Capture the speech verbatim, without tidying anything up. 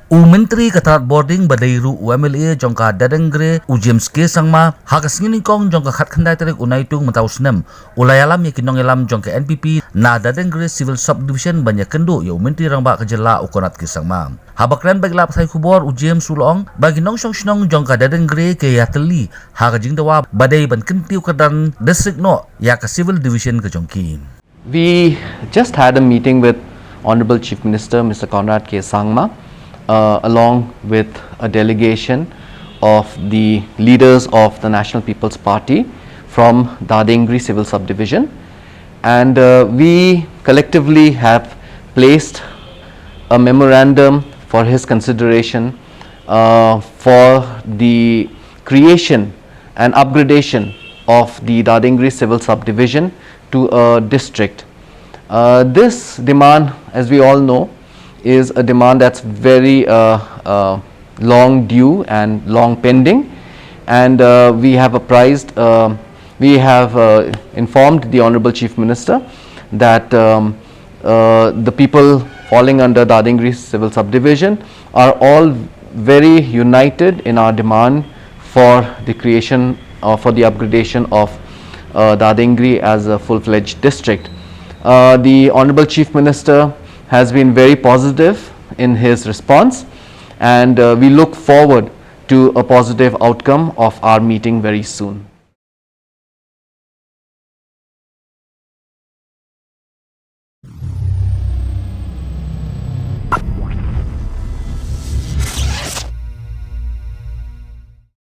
U Myntri ka tnad bording ba dei ruh u M L A jong ka Dadengre, u James K Sangma, ha ka sngi nyngkong jong ka khatkhyndai tarik u Naitung mynta u snem, u la ïalam ïa ki nongïalam jong ka N P P na Dadengre Civil Subdivision ban ïakynduh ïa u Myntri Rangbah ka jylla u Conrad K Sangma. Haba kren bad ki lad pathai khubor, u James u la ong ba ki nongshong shnong jong ka Dadengre ki ïatylli ha ka jingdawa ba dei ban kyntiew kyrdan district noh ïa ka Civil Division ka jong ki. We just had a meeting with Honorable Chief Minister Mister Conrad K Sangma, uh, along with a delegation of the leaders of the National People's Party from Dadengri Civil Subdivision. And uh, we collectively have placed a memorandum for his consideration uh, for the creation and upgradation of the Dadengri Civil Subdivision to a district. Uh, this demand, as we all know, is a demand that's very uh, uh, long due and long pending. And uh, we have apprised, uh, we have uh, informed the Honorable Chief Minister that um, uh, the people falling under Dadengri Civil Subdivision are all very united in our demand for the creation or for the upgradation of uh, Dadengri as a full-fledged district. Uh, the Honorable Chief Minister has been very positive in his response, and uh, we look forward to a positive outcome of our meeting very soon.